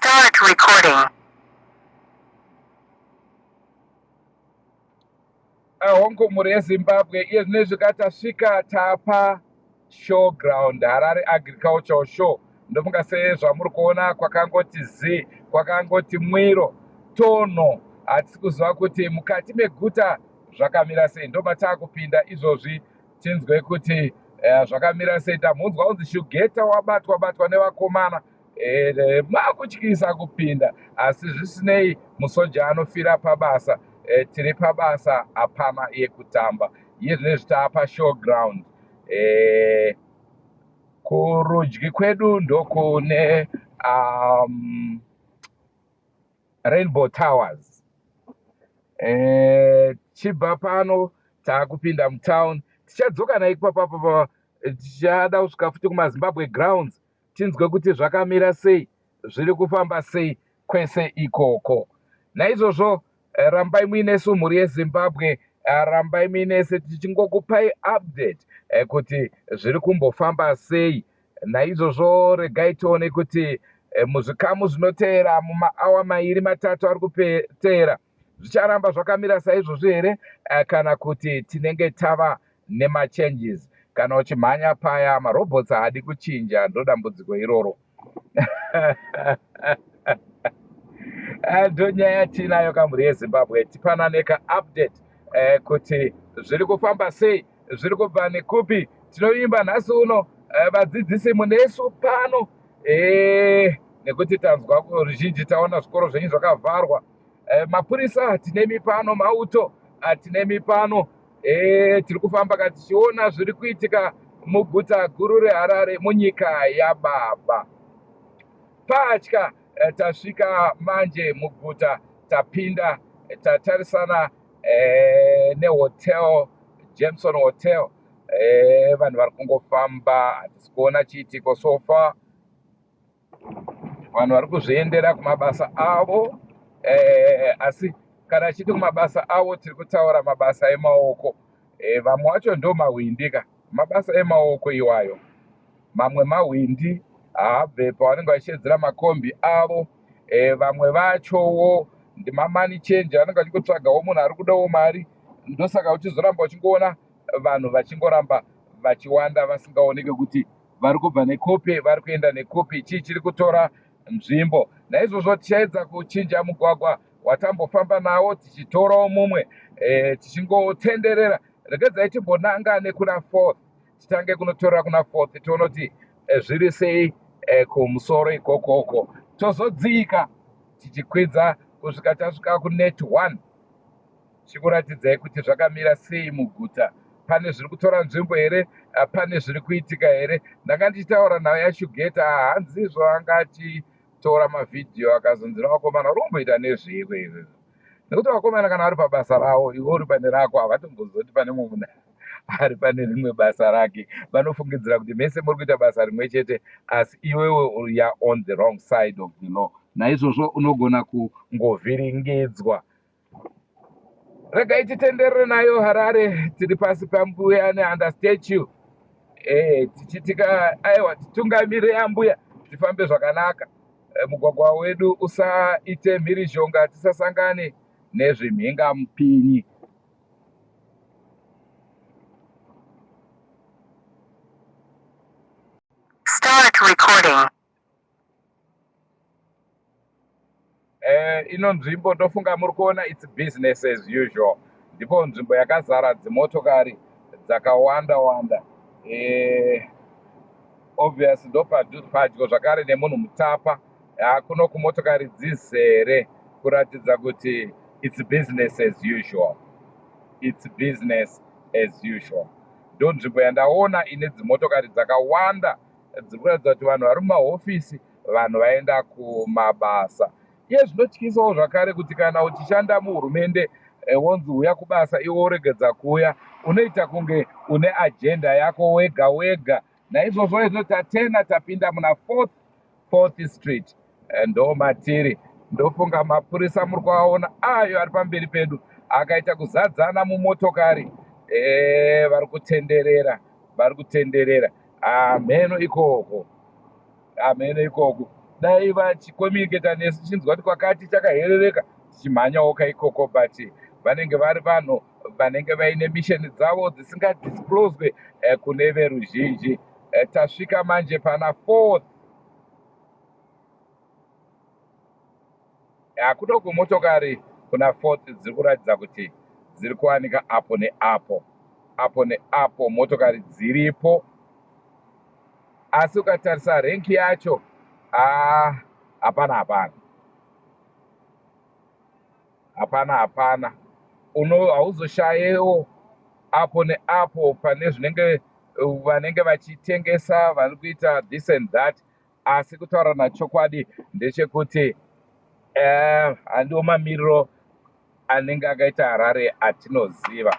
Start recording. Hongu mhuri yeZimbabwe, iye zvinezvi ka tasvika tapa showground, Harare Agricultural Show. Ndofunga sezvamuri kuona kwakangoti zii, kwakangoti mwiro tono. Hatisi kuziva kuti mukati meguta zvakamira sei. Ndomatakupinda izvozvi tinzwe kuti zvakamira sei. Tamhunzwa kunzi Shugeta wabatwa batwa nevakomana makutyisa kupinda, asi zvisinei musoja anofira pabasa. Tiri pabasa, hapana yekutamba. Iye zvinezvi taapa showground. Kurudyi kwedu ndokune Rainbow Towers. Chibva pano taakupinda mutown, tichadzoka naipapapa, tichada kusvika futi kumaZimbabwe Grounds, tinzwe kuti zvakamira sei, zviri kufamba sei kwese ikoko. Naizvozvo rambai muinesu, mhuri yeZimbabwe, rambai muinese tichingokupai update kuti zviri kumbofamba sei. Naizvozvo regai tione kuti muzvikamu zvinoteera, mumaawa 2 3 ari kuteera, zvicharamba zvakamira saizvozvo here kana kuti tinenge tava nemachanges. Kana uchimhanya paya, marobots haadi kuchinja, ndo dambudziko iroro. Ndo nyaya yatinayo kamhuri yeZimbabwe. Tipanane kaupdate kuti zviri kufamba sei, zviri kubva nekupi. Tinoimba nhasi uno vadzidzisi munesu pano, nekuti tanzwa ruzhinji, taona zvikoro zvenyu zvakavharwa. Mapurisa tinemi pano, mauto tinemi pano. Tiri kufamba ka tichiona zviri kuitika muguta guru reHarare, munyika yababa patya. Tasvika manje muguta, tapinda, tatarisana nehotel, Jameson Hotel. Vanhu vari kungofamba, hatisi kuona chiitiko so far. Vanhu vari kuzviendera kumabasa avo, asi kana achiti kumabasa avo, tiri kutaura mabasa emaoko. Vamwe vacho ndo mahwindi ka, mabasa emaoko iwayo. Mamwe mahwindi haabve pavanenge vachishedzera makombi avo. Vamwe vachowo ndimamoney change, vanenge vachingotsvagawo munhu ari kudawo mari. Ndosaka uchizoramba uchingoona vanhu vachingoramba vachiwanda, vasingaoneki kuti vari kubva nekupi, vari kuenda nekupi, chii chiri kutora nzvimbo. Naizvozvo tichaedza kuchinja mugwagwa watambofamba nawo, tichitorawo mumwe, tichingotenderera. Regedzai timbonanga nekuna Fourth, titange kunotorera kuna Fourth, tione kuti zviri sei kumusoro ikokoko. Tozodzika tichikwidza kusvika tasvika kuNet One, tichikuratidzai kuti zvakamira sei muguta. Pane zviri kutora nzvimbo here? Pane zviri kuitika here? Ndanga ndichitaura nayo yaShugeta, hanzizvo anga achitora mavhidhiyo, akazonzira vakomana uri kumboita nezveiko izvozvo, nekuti vakomana kana vari pabasa ravo, iwe uri pane rako, havatombozoti pane mumwe munhu ari pane rimwe basa rake. Vanofungidzira kuti mese muri kuita basa rimwe chete, asi iwewe you are on the wrong side of the law. Naizvozvo unogona kungovhiringidzwa. Regai titenderere nayo Harare. Tiri pasi pambuya Nehanda statue, tichitika aiwa, titungamirire ambuya, tifambe zvakanaka. Mugwagwa wedu usaite mhirizhonga, tisasangane nezvimhingamupinyi. Start recording. Ino nzvimbo ndofunga muri kuona, it's business as usual. Ndipo nzvimbo yakazara dzimotokari dzakawanda wanda. Obvious ndo padyo zvakare nemunhu mutapa. Kuno kumotokari dzizere kuratidza kuti it's business as usual, it's business as usual. Ndo nzvimbo yandaona ine dzimotokari dzakawanda dziri kuratidza kuti vanhu vari mumahofisi, vanhu vaenda kumabasa. Iye zvinotyisawo zvakare kuti kana uchishanda muhurumende, wonzi uya kubasa, iwe woregedza kuuya, unoita kunge une agenda yako wega wega. Naizvozvo izvo tatena, tapinda muna Fourth Street. Ndo matiri. Ndofunga mapurisa muri kuaona ayo ari pamberi pedu, akaita kuzadzana mumotokari. Vari kutenderera, vari kutenderera. Hamheno ikoko, hamheno ikoko. Dai vachicommunicata nesu tichinzwa kuti kwakati chakaherereka, tichimhanyawo ka ikoko, but vanenge vari vanhu vanenge vaine misheni dzavo dzisingadiscloswe kune veruzhinji. Tasvika manje pana Fourth. Hakuno kumotokari kuna Fourth dziri kuratidza kuti dziri kuwanika apo neapo, apo neapo motokari dziripo, asi ukatarisa renki yacho, haa, hapana, hapana, hapana, hapana. Uno hauzoshayewo apo neapo pane zvinenge vanenge vachitengesa, vari kuita this and that, asi kutaurana chokwadi ndechekuti handiwo mamiriro anenge akaita Harare atinoziva.